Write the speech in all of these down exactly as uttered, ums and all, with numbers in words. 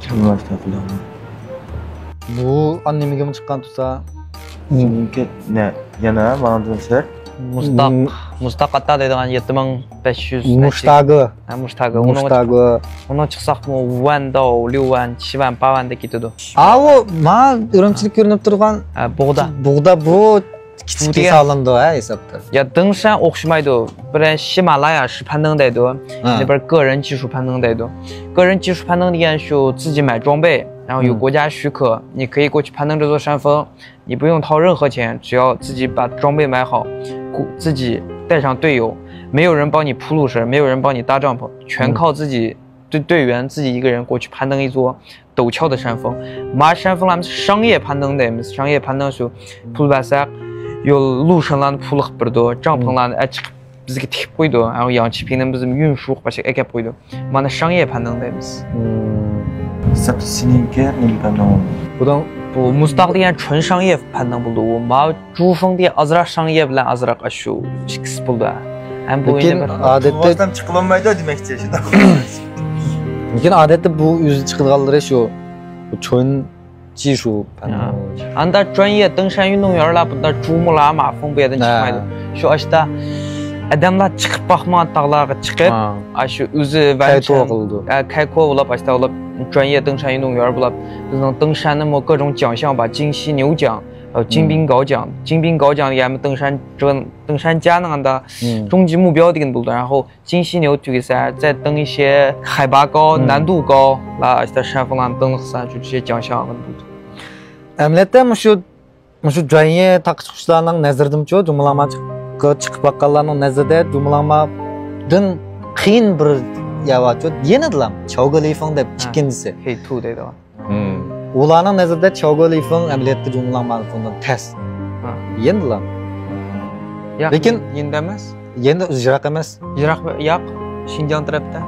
كەلمەس تاپىدۇ. بۇ ئان نېمىگىمۇ چىققان تۇرسا؟ سېنىڭكى نە؟ يەنە ماڭدىن سەر؟ مۇستاق. مۇستاق ئاتا دەيدىغان يەتتە مىڭ بەش يۈز. مۇشتاگى. ھە، مۇشتاگى. مۇشتاگى. ئۇنىڭ چىقساقمۇ ۋەنداۋ، ليۇۋەن، چىشىۋەن، پاۋەن دەپ كېتىدۇ. ئاۋۇ ما ئۈرۈمچىدە كۆرۈنۈپ تۇرغان. ھە، بۇغدا. بۇغدا بۇ كىچىككە سالىنىدۇ ھە ھېسابتا. يا دىڭشەن ئوخشىمايدۇ. بىر شىمالايا شۇ پەننىڭ دەيدۇ. ھە. يەنە بىر 个人技术 پەننىڭ دەيدۇ. 个人技术 پەننىڭ دېگەن شۇ 自己买装备，然后有国家许可，你可以过去攀登这座山峰，你不用掏任何钱，只要自己把装备买好，自己带上队友，没有人帮你铺路绳，没有人帮你搭帐篷，全靠自己队队员自己一个人过去攀登一座 陡峭的山峰. ما شان فىلام شاڭيې پەننىڭ دەيمىز. شاڭيې پەننىڭ شۇ پۇل بەرسەك، يول لۇشىنلارنى پۇل قىلىپ بېرىدۇ، جاڭپىڭلارنى ئەچىقىپ بىزگە تىكىپ قويىدۇ. ھە، ياڭچى پىڭنى بىزمۇ يۈن شۇق باشقا ئەكەپ قويىدۇ. مانا شاڭيې پەننىڭ دەيمىز. سېنىڭكى نېمە پەننىڭ؟ بۇنىڭ بۇ مۇستاق دېگەن چۈەن شاڭيې پەننىڭ بولىدۇ. ئۇ ما جۇفېڭ دېگەن ئازراق شاڭيې بىلەن ئازراق ئاشۇ ئىككىسى بولىدۇ. ھەم بۇ لېكىن ئادەتتە چىقىلالمايدۇ دېمەكچى شۇنداق. لېكىن ئادەتتە بۇ ئۆزى چىقىدىغانلىرى شۇ چۈەن جىشۇ پەن. ئاندا جۇەنيې دېڭشەن يۈننىڭ يارلار بۇندا جۇمۇلا مافۇڭ بۇ يەردىن چىقمايدۇ. شۇ ئاشتا ئادەملەر چىقىپ باقمىغان تاغلارغا چىقىپ، ئاشۇ ئۆزى كەيكو قىلىدۇ. كەيكو بولاپ ئاشتا بولاپ جۇەنيې دېڭشەن يۈننىڭ يار بولاپ بىزنىڭ دېڭشەننىمۇ 各种奖项吧، 金犀牛奖. 呃，金宾高奖，金宾高奖 دېگەنمۇ دېڭشەن، دېڭشەنجيانىڭ ئاندا 终极目标 دېگەن بولىدۇ. 然后 金犀牛 تۈگىسە، 再登一些海拔高、难度高 لا ئاشتا شەنفېڭلارنى دېڭلىقسا، شۇ شۇ 奖项 ئالغىلى بولىدۇ. ئەمەلىيەتتە مۇشۇ، مۇشۇ جۇەنيې تاغقا چىققۇچىلارنىڭ نەزىرىدىمۇچۇ، جۇمۇلاڭما چىققا چىقىپ باققانلارنىڭ نەزىرىدە جۇمۇلاڭمادىن قىيىن بىر يەر بارچۇ، يەنىدىلا چاۋگېلىفېڭ دەپ ئىككىنچىسى. 黑兔 دەيدىغان. ئۇلارنىڭ نەزىرىدە چاۋگېلىفېڭ ئەمەلىيەتتە جۇڭلۇڭ مارافونىدىن تەس. يەنىلا. ياق، لېكىن يەندە ئەمەس. يەنە يىراق ئەمەس. يىراق، ياق، شىنجاڭ تەرەپتە.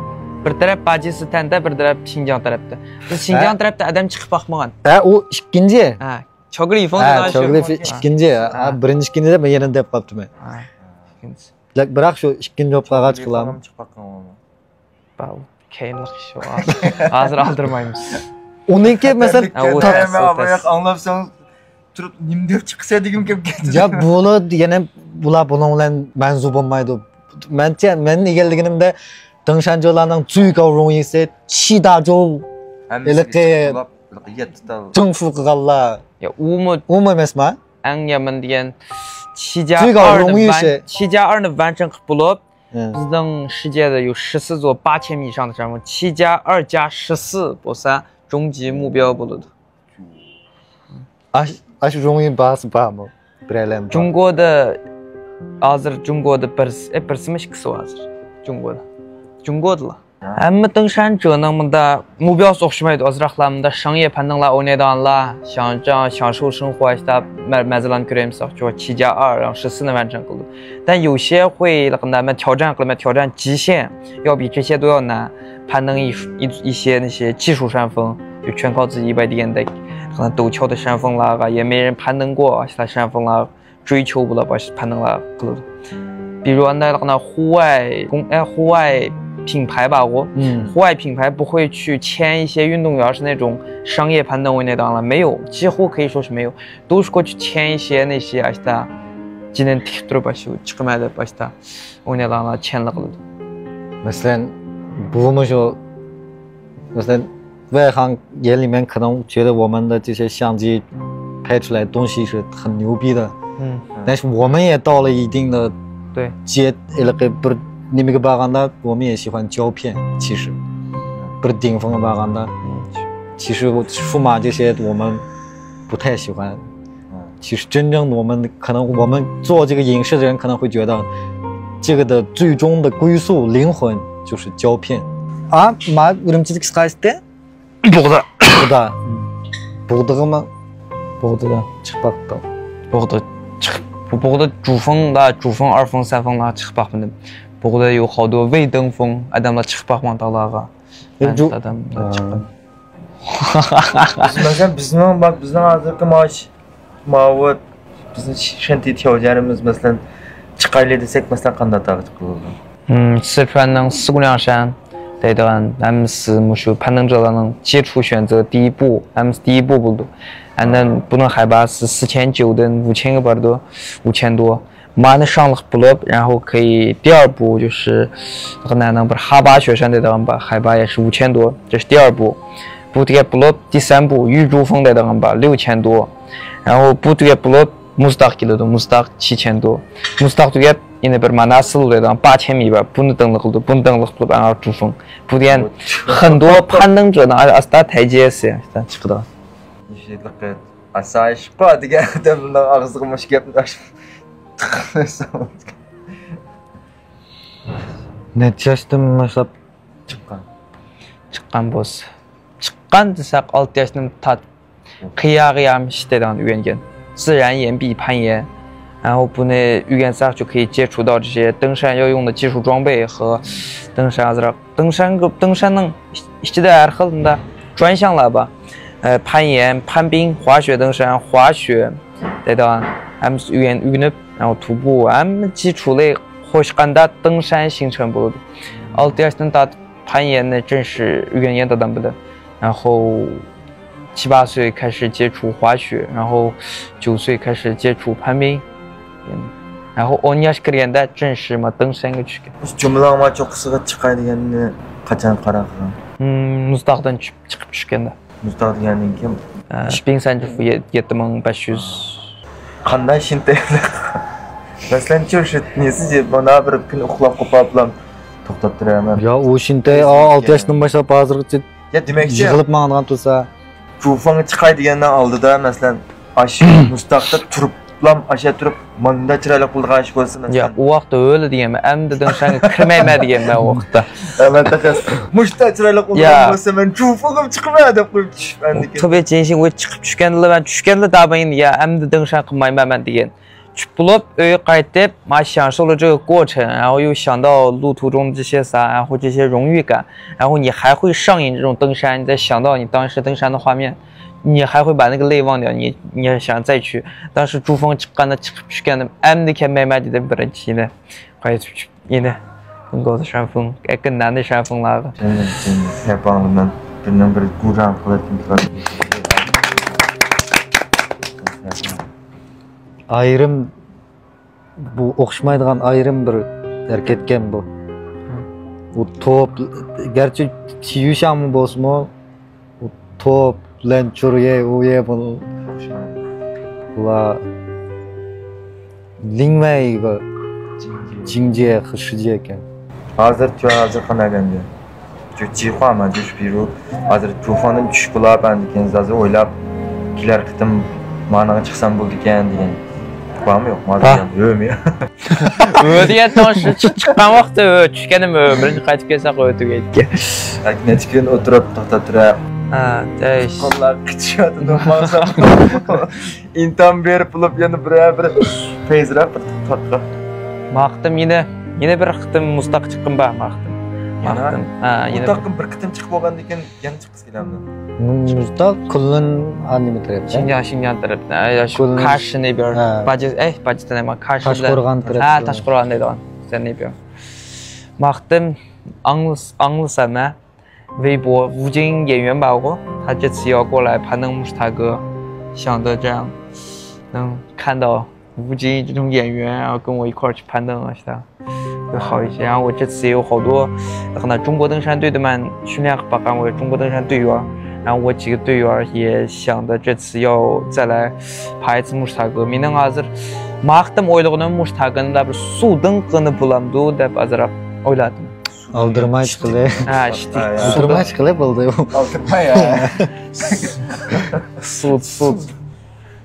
بىر تەرەپ باجىسى تەندە، بىر تەرەپ شىنجاڭ تەرەپتە. بىز شىنجاڭ تەرەپتە ئادەم چىقىپ باقمىغان. ھە، ئۇ ئىككىنچى. ھە، چاۋگېلىفېڭ، ھە، دېگەن شۇ. چاۋگېلىفېڭ ئىككىنچى. ھە، بىرىنچى، ئىككىنچى دەپ مەن يەنە دەپ قاپتىمەن. ھە، ئىككىنچى. بىراق شۇ ئىككىنچى بولۇپ قالغاچقىلا. چىقىپ باققان بولىدۇ. بەل، كەينىلىك ئىش ئۇ. ھازىر، ھازىر ئالدىرىمايمىز. ئۇنىڭكى، مەسىلەن، ھە، ئۇ تەس، ئۇ تەس. ئاڭلامسەن، تۇرۇپ نېمە دەپ چىقسا دېگۈم كېلىپ كەتتى. يا، بۇلا يەنە بۇلار بۇنىڭ بىلەن مەنزۇ بولمايدۇ. مەنچە، مەن ئىگىلىگىنىمدە، دېڭشەنجۇلارنىڭ جۈيگاۋ رۇڭيىسى، چىداجۇ، ھەممىسىگە ھېلىقى چىقىپ بولاپ، ھېلىقى يەتتە تال. جېڭفۇ قىلغانلار. يا، ئۇمۇ، ئۇمۇ ئەمەسما؟ ئەڭ يامان دېگەن، چىجا جۈيگاۋ ئارنى رۇڭيىسى. ۋەن-، چىجا ئارنى ۋەنچىڭ قىلىپ بولۇپ، ھە. بىزنىڭ شىجيەدە يو شىسى زو باچيەن مىشاڭ دېسەم، چىجيا ئەر جيا شىسى بولسا، جۇڭجى مۇبياۋ بولىدۇ. ئاش، ئاش رۇڭيى باسى بارمۇ؟ بىرەيلەن بار. جۇڭگودا ھازىر جۇڭگودا بىرسى، ئە، بىرسىمۇ ئىككىسى ھازىر. جۇڭگودا. جۇڭگودىلا. ھەممە دېڭشەنجۇنىڭ مۇندا مۇبياۋسى ئوخشىمايدۇ. ئازراقلار مۇندا شاڭيې پەننىڭلار ئوينايدىغانلار، شاڭجاڭ، شاڭشۇ، شىنخۇا ئىشتا مە-، مەزىلەرنى كۆرەيمىز. چىجيا ئەر، شىسىنى ۋەنچىڭ قىلىدۇ. 但有些会，那么挑战，那么挑战极限，要比这些都要难。攀登一，一，一些那些技术山峰，就全靠自己一百 دېگەندەك، 可能陡峭的山峰啦，也没人攀登过，像山峰啦，追求 بولاپ پەننىڭلار قىلىدۇ. 比如 ئانداقلىقىنا خۇۋەي، گۇڭ-، ئە، خۇۋەي پىڭپەي بارغۇ. خۇۋەي پىڭپەي 不会去签一些运动员是那种商业攀登 ئوينايدىغانلار 没有，几乎可以说是没有。 都是过去签一些那些 ئاشتا جېنىنى تىكىپ تۇرۇپ، ئاشۇ چىقىمەن دەپ ئاشتا ئوينايدىغانلار چيەنلا قىلىدۇ. مەسىلەن، بۇمۇ شۇ، مەسىلەن، 外行眼里面可能觉得我们的这些相机拍出来的东西是很牛逼的，但是我们也到了一定的阶，ھېلىقى بىر نېمىگە بارغاندا، 我们也喜欢胶片，其实 بىر 顶峰 بارغاندا، 其实数码这些我们 不太喜欢。其实真正我们可能，我们做这个影视的人可能会觉得，这个的最终的归宿、灵魂就是胶片。 ئا، ما ئۈرۈمچىدىكى قايسى؟ بۇغدا. بۇغدا. بۇغدىغىمۇ؟ بۇغدىدا. چىقىپ باقتىم. بۇغدا چىقىپ، بۇ بۇغدا جۇفېڭ، جۇفېڭ، ئەرفېڭ، سەنفېڭلار چىقىپ باقمىدىم. بۇغدا 有好多未登峰، ئادەملەر چىقىپ باقمىغان تاغلارغا. ئادەملەر چىققان. بىز، مەسىلەن، بىزنىڭ، باق، بىزنىڭ ھازىرقى ماۋۇ، ماۋۇ بىزنىڭ شەنتى تياۋجيەنىمىز، مەسىلەن، چىقايلى دېسەك، مەسىلەن، قانداق تاغقا چىققىلى بولىدۇ؟ 嗯，四川能四姑娘山， دەيدىغان ھەممىسى مۇشۇ 攀登者لارنىڭ接触选择第一步، ھەممىسى 第一步 بولىدۇ. ئاندىن بۇنىڭ خەيباسى 四千九دىن 五千 بارىدۇ، 五千多. مانا شاڭلىق بولۇپ، 然后可以第二步就是 نەنىڭ بىر 哈巴雪山 دەيدىغان بار، 海拔也是五千多، 这是第二步. بۇ تۈگەپ بولۇپ، 第三步 玉珠峰 دەيدىغان بار، 六千多. 然后 بۇ تۈگەپ بولۇپ، مۇزتاغ كېلىدۇ، مۇزتاغ 七千多. مۇزتاغ تۈگەپ، يەنە بىر مانا سىلۇ دەيدىغان 八千米 بار، بۇنى دىڭلىق قىلىدۇ، بۇنى دىڭلىق قىلىپ، ئەڭ ئاخىرى 珠峰. بۇ دېگەن 很多攀登者 نىڭ ئاستا تەيجىيەسى چىقىدۇ. ئاسايىشقا دېگەن ئادەمنىڭ ئاغزىغا مۇشۇ گەپنى نەچچە ياشتىن باشلاپ چىققان؟ چىققان بولسا. چىققان دېسەك، ئالتە ياشتىن تارتىپ قىياغا يامىش دەيدىغان ئۆگەنگەن. 自然岩壁攀岩. 然后 بۇنى ئۆگەنسەك، 就可以接触到这些登山要用的技术装备和登山 ئازراق. 登山، 登山نىڭ ئىچىدە ھەر خىل مۇنداق 专项 لار بار. 攀岩، 攀冰، 滑雪登山، 滑雪 دەيدىغان ھەممىسى ئۆگەن-، ئۆگىنىپ، 然后徒步 ھەممە 基础 لارنى قوشقاندا 登山行程 بولىدۇ. ئالتە ياشتىن تارتىپ 攀岩نى 正式 ئۆگەنگەن دادام بىلەن. 然后 七八岁开始接触滑雪，然后九岁开始接触攀冰，然后 ئون ياش كىرگەندە 正式 ما 登山 گە چۈشكەن. مۇشۇ جۇمىلاڭما چوققىسىغا چىقاي دېگەننى قاچان قارار قىلغان؟ مۇزتاغدىن چۈشۈپ، چىقىپ چۈشكەندە. مۇزتاغ دېگەندىن كېيىن؟ 冰山之父 يەتتە مىڭ بەش يۈز. قانداق شىنتەي؟ مەسىلەنچۇ، شۇ نېسى مانا بىر كۈن ئۇخلاپ قوپاپلا توختاپ تۇرىمەن. يا، ئۇ شىنتەي، ئا، ئالتە ياشتىن باشلاپ ھازىرغىچە يا، دېمەكچى، يىغىلىپ ماڭىدىغان تۇرسا. جۇفاڭغا چىقاي دېگەننىڭ ئالدىدا، مەسىلەن، ئاشۇ مۇزتاغدا تۇرۇپلام، ئاشۇ تۇرۇپ، ماندا چىرايلىق بولىدىغان ئىش بولسا، مەسىلەن. ياق، ئۇ ۋاقىتتا ئۆلە دېگەنمەن، ئەمدى دىڭشانغا كىرمەيمەن دېگەنمەن ئۇ ۋاقىتتا. مەن تېخى مۇشتا چىرايلىق بولىدىغان بولسا، مەن جۇفاڭغا چىقىمەن دەپ قويۇپ چۈشۈپ، ئەمدى كېيىن. 特别 جىنشىڭ ئۆزى چىقىپ چۈشكەندىلا، مەن چۈشكەندىلا دابىن، يا، ئەمدى دىڭشان قىلمايمەن مەن دېگەن. چۈپ بولۇپ، ئۆيگە قايتىپ، 马上说了这个过程，然后又想到路途中这些啥，然后这些荣誉感，然后你还会上瘾这种登山，你在想到你当时登山的画面，你还会把那个泪忘掉，你，你还想再去。当时珠峰 چىققاندا چىقىپ چۈشكەندىم، ئەمدى كەلمەيمەن دېدىم بىرىنچى يىلى. قايتىپ چۈشۈپ، يەنە 登高的山峰، ئەكە نەنى شەنفېڭلارغا. جەننەت، جەننەت. ياپاڭلىمەن. بىرنىڭ بىرى گۇرراڭ قىلىپ. ئايرىم بۇ ئوخشىمايدىغان ئايرىم بىر ھەرىكەتكەن بۇ. بۇ توپ، گەرچە چيۈشاڭمۇ بولسىمۇ، بۇ توپ، لەنچۇريې، ئۇيې، بۇ، بۇلار لىڭۋەي، بۇ، جىڭجيې، خىشىجيې ئىكەن. ھازىر، ھازىر قانداق ئەمدى؟ جۇ-، جىخۇا ما، جۇش بىرۇ. ھازىر جۇفاڭدىن چۈشۈپ بولاپ، ئاندىن كېيىن ھازىر ئويلاپ، كېلەر قېتىم مانىڭغا چىقسام بولىدىكەن دېگەن. بارمۇ يوقمۇ؟ ھازىر بار. يەنى يوقمۇ؟ ھۆ دېگەن تاڭ شۇ چىق-، چىققان ۋاقىتتا ھۆ، چۈشكەنىم ھۆ، بىرىنچى قايتىپ كەلسەك ھۆ تۈگەيدىكەن. نەچچە كۈن ئولتۇرۇپ، توختاپ تۇرۇپ. ھە، دەيش. قوللار قىچىشىۋاتىدۇ، ماڭسام. ئىمتىھان بېرىپ بولۇپ، يەنە بىرەر بىر پەيزىراق بىر تاغقا. ماقتىم يەنە، يەنە بىر قېتىم مۇزتاغ چىققىنىم بار، ماقتىم. يەنە؟ ماقتىم. ھە، يەنە. مۇزتاغقا بىر قېتىم چىقىپ بولغاندىن كېيىن يەنە چىققۇسى كېلەمدۇ؟ مۇزتاغ كۇنلۇن ئانىمى تەرەپتە. شىنجاڭ، شىنجاڭ تەرەپتە. ھە، شۇ كۇنلۇن. كاشىنى بىر، ھە. باجى، ئەي، باجى دېمەيمەن، كاشىنى. تاشقورغان تەرەپتە. ھە، تاشقورغان دەيدىغان. سەن نېپىڭ. ماقتىم ئاڭلىس-، ئاڭلىسام، ھە. 微博 吴京演员吧，我，他这次要过来攀登慕士塔格，想着这样能看到吴京这种演员，然后跟我一块儿去攀登啊，是吧？会好一些。然后我这次也有好多，可能中国登山队的嘛，训练 باققان 我有中国登山队员，然后我几个队员也想着这次要再来爬一次慕士塔格。 مېنىڭ ھازىر ماقتىم ئويلىغىنىم مۇشۇ تاگىندا بىر سۇ دىڭ قىلىنىپ بولامدۇ دەپ ئازراق ئويلاتتىم. ئالدىرماي چىقىلى. ھە، ئىشتىك. ئالدىرماي چىقىلى بولدى. ئالدىرماي، ھە. سۇ، سۇ.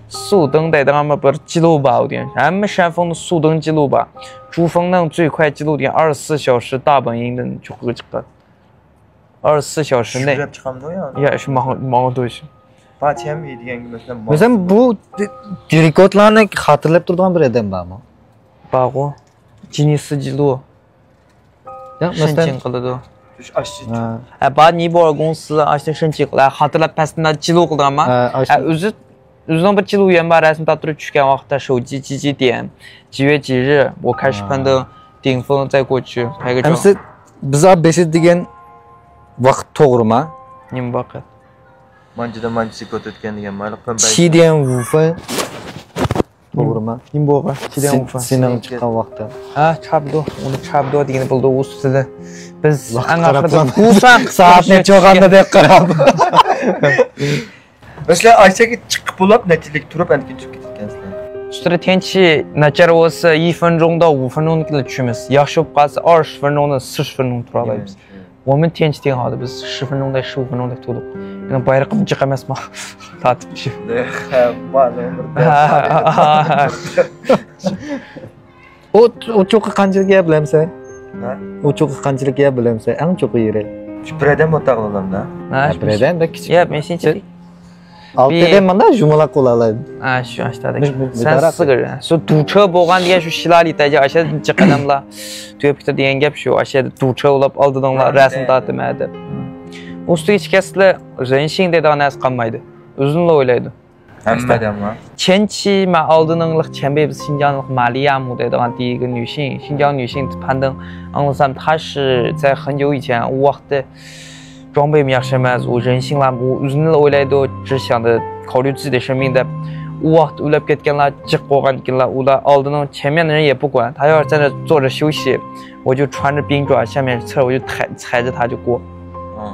سۇ دىڭ دەيدىغان بىر جىلۇ بار دېگەن. ھەممە شەنفېڭدە سۇ دىڭ جىلۇ بار. جۇفېڭنىڭ 最快记录 دېگەن 二十四小时大本营دىن چوققىغا چىققان. 二十四小时内. چۈشۈرۈپ چىقامدۇ يا؟ يا، شۇ ماڭا، ماڭا دۇش. 八千米 دېگەنگە مەسىلەن، مەسىلەن، بۇ دى-، دى رېكورتلارنى خاتىرىلەپ تۇرىدىغان بىر ئادەم بارمۇ؟ بارغۇ. جىننېس جىلۇ. يا، مەسىلەن، شىنچىن قىلىدۇ. ھە. ھە، بار، نېبۇر گوڭسى ئاشۇنى شىنچىن قىلىدۇ. ھە، خاتىرىلەپ پەستىن جىلۇ قىلىدۇ ئەمما. ھە، ئاشۇ. ھە، ئۆزى، ئۆزىنىڭ بىر جىلۇ يەنى بار، رەسىم تارتتۇرۇپ چۈشكەن ۋاقىتتا شۇ جى جى جى دېگەن. 几月几日، 我开始攀登顶峰再过去拍个照。ئەمسە بىز ئا بېشى دېگەن ۋاقىت توغرىما؟ نېمە ۋاقىت؟ 慢久的慢久 كۆتۈرتكەن دېگەن مايلىق پەمبە. 七点五分. توغرىما؟ نېمە بولغان؟ 七点五分. سېنىڭ چىققان ۋاقتىڭ. ھە، چابدۇ. ئۇنى چابدۇ دېگىنى بولدى ئۇ ئۈستىدە. بىز ۋاقىت ئەڭ قاراپ ئاخىرىدا بۇ سائەت سائەت نەچچە بولغاندا دەپ قاراپ. مەسىلەن، ئايشەگە چىقىپ بولۇپ، نەچچىلىك تۇرۇپ، ئەندىكىن چۈشۈپ كېتىدىكەنسىلەر. ئۇستىدا تىنچى ناچار بولسا، 一分钟到五分钟 كېلە چۈشىمىز. ياخشى بولۇپ قالسا، 二十分钟 到四十分钟 تۇرالايمىز. 我们天气挺好的، بىز 十分钟 دەك، 十五分钟 دەك تۇردۇق. يەنە بايرىقىم جىق ئەمەسمۇ؟ تارتىپ چۈشۈپ. ئۇ، ئۇ چوققا قانچىلىك يەر بىلەمسەن؟ ھە؟ ئۇ چوققا قانچىلىك يەر بىلەمسەن؟ ئەڭ چوققا يېرى. شۇ بىردەم ئوتاقلىلاردا. ھە، بىردەم بەك كىچىك. يا، مەن شۇنچىلىك. ئالتە دەم مانا جۇمىلاق بولالايدۇ. ھە، شۇ ئاشتادا. سەن سىغىر. شۇ دۇچا بولغان دېگەن شۇ شىلالى تەجە ئاشا جىق ئادەملار. تۈگەپ كېتىدۇ دېگەن گەپ شۇ. ئاشا دۇچا بولاپ ئالدىدىڭلار، رەسىم تارتىمەن دەپ. ئۇستىغا چىقىسىلەر، رېنشىڭ دەيدىغان نەرسە قالمايدۇ. ئۆزىنىلا ئويلايدۇ. ھەممە ئادەملەر. چەنچى مە ئالدىنىڭلىق چەنبەي بىز شىنجاڭلىق مالىيامۇ دەيدىغان دېگەن يۈشىڭ، شىنجاڭ يۈشىڭ پاندىڭ ئاڭلىسام تاشى زەي خېنجو يىچەن ئۇ ۋاقىتتا جوڭبەيمۇ ياخشى ئەمەس، ئۇ رېنشىڭلار ئۇ ئۆزىنىلا ئويلايدۇ، جىشياڭدا كاۋريۇتسى دېشىمىڭ دەپ ئۇ ۋاقىتتا ئۆلۈپ كەتكەنلەر جىق بولغان ئىكەنلەر، ئۇلار ئالدىنىڭ چەنمەن يەپ بوگۇەن، تايار چەن زور شۇشى، 我就穿着冰爪，下面赤，我就踩，踩着它就过，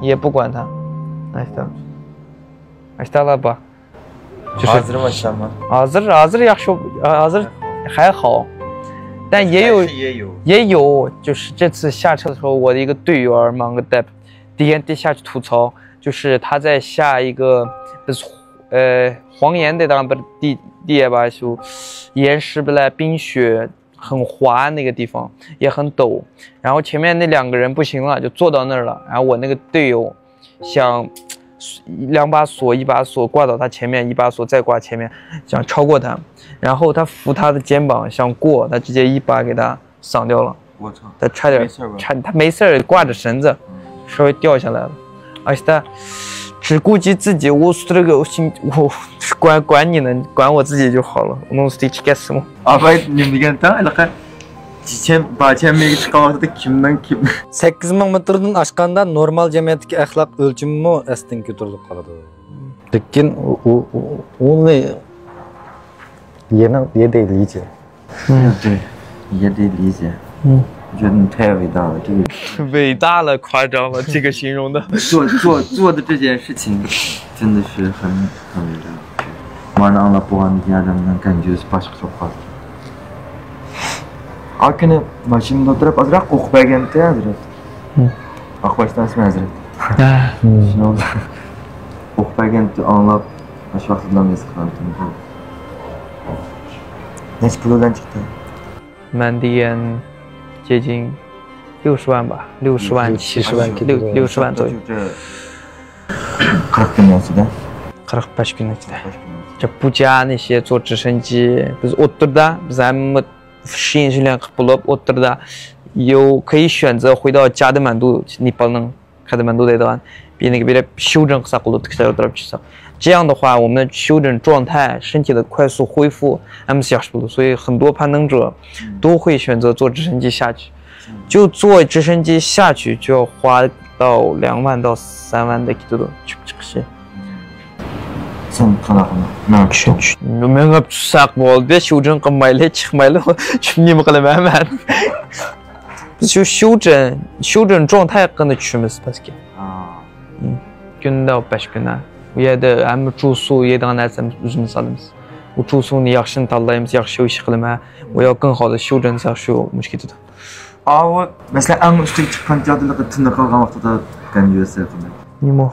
也不管它。 ئاشتا. ئاشتالار بار. 就是 ھازىر ماشىنامۇ؟ ھازىر، ھازىر ياخشى، ھازىر 还好. 但也有，也有。也有，就是这次下车的时候，我的一个队友儿忙个 dep 点地下去吐槽，就是他在下一个 biz 呃 黄岩 دەيدىغان بىر 地，地 bar شۇ 岩石 بىلەن 冰雪 很滑那个地方，也很陡。然后前面那两个人不行了，就坐到那儿了。然后我那个队友想两把锁，一把锁挂到他前面，一把锁再挂前面，想超过他。然后他扶他的肩膀想过，他直接一把给他搡掉了。我操！他差点，没事吧？差，他没事儿，挂着绳子，稍微掉下来了。而且他只顾及自己，我这个我心，我管管你呢，管我自己就好了。我弄死这个什么？ ئاپاي نېمە دېگەنتەڭ ھېلىقى؟ چىچەن باچەنمىگە چىققان ۋاقتىدا كىمنىڭ كىم؟ سەككىز مىڭ مېتىردىن ئاشقاندا نورمال جەمئىيەتتىكى ئەخلاق ئۆلچىمىمۇ ئەستىن كۆتۈرۈلۈپ قالىدۇ. لېكىن ئۇ، ئۇ، ئۇ، ئۇنى يەنە يەدەي لىجى. 对，也得理解。嗯。我觉得你太伟大了，这个 伟大了，夸张了，这个形容的。做，做，做的这件事情真的是很，很伟大。مانا ئاڭلاپ بولغاندىن كېيىن ئادەمنىڭ كەنجىسى باشقىچە بولۇپ قالدى. ئا كۈنى ماشىنىدا ئولتۇرۇپ ئازراق ئوقۇپ بەرگەنتى ھەزرەت. ئاقباشتان ئىسمى ھەزرەت. شۇنىڭ بىلەن ئوقۇپ بەرگەنتى ئاڭلاپ، ئاشۇ ۋاقىتتا ھېس قىلغانتىم. نەچچە پۇل بىلەن چىقتى؟ مەن دېگەن جېجىڭ 六十万吧، 六十万، 六十万، 六十万左右。 قىرىق كۈننىڭ ئىچىدە. قىرىق بەش كۈننىڭ ئىچىدە. بۇ جانى شۇ 坐直升机، بىز ئوتتۇرىدا، بىز ھەممە شىن شىلەن قىلىپ بولۇپ، ئوتتۇرىدا 有可以选择回到加德满都، نېپالنىڭ كاتماندۇ دەيدىغان، بىر يەرگە بېرىپ شۇجىن قىلساق بولىدۇ، كىشىلەر ئولتۇرۇپ چىقساق. 这样的话，我们的 شۇجىن 状态، 身体的快速恢复 ھەممىسى ياخشى بولىدۇ. 所以很多攀登者都会选择坐直升机下去。就坐直升机下去就要花到两万到三万 دەك كېتىدۇ چۈشۈپ چىقىشى. سەن قانداق مېڭىپ چۈشتۈڭ؟ مېڭىپ چۈشسەك بولدى، شۇجىن قىلمايلى، چىقمايلى، نېمە قىلىمەن مەن؟ بىز شۇ شۇجىن، شۇجىن 状态 ھەققىدە چۈشىمىز پەسكە. كۈندە بەش كۈن ھە. ئۇ يەردە ھەممە 住宿، يەيدىغان نەرسىمىز ئۆزىمىز ئالىمىز. ئۇ 住宿نى ياخشىنى تاللايمىز، ياخشى ئىش قىلىمەن. ئۇ ياققىن خالىس شۇجىن ساق شۇ مۇش كېتىدۇ. ئاۋۇ مەسىلەن ئەڭ ئۈستىگە چىققان جادىلىقى تىنىقىپ قالغان ۋاقتىدا كەن يۈرسە قىلمايدۇ. نېمە؟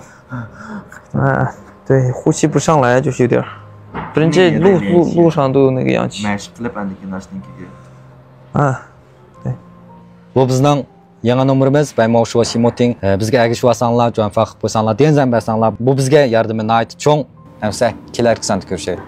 对，呼吸不上来就是有点儿。 بىرىنچى، 路، 路، 路上都有那个氧气。 مەشىق قىلىپ ئاندىن كېيىن ناشتىن كېيىن. 对。 بۇ بىزنىڭ يېڭى نومۇرىمىز، بەيماۋ شۇۋا شىمۇتىڭ. بىزگە ئەگىشىۋالساڭلار، جۇەنفا قىلىپ قويساڭلار، دېنزەن بەرسەڭلار، بۇ بىزگە ياردىمى ناھايىتى چوڭ. ئەمسە كېلەركى ساندا كۆرۈشەيلى.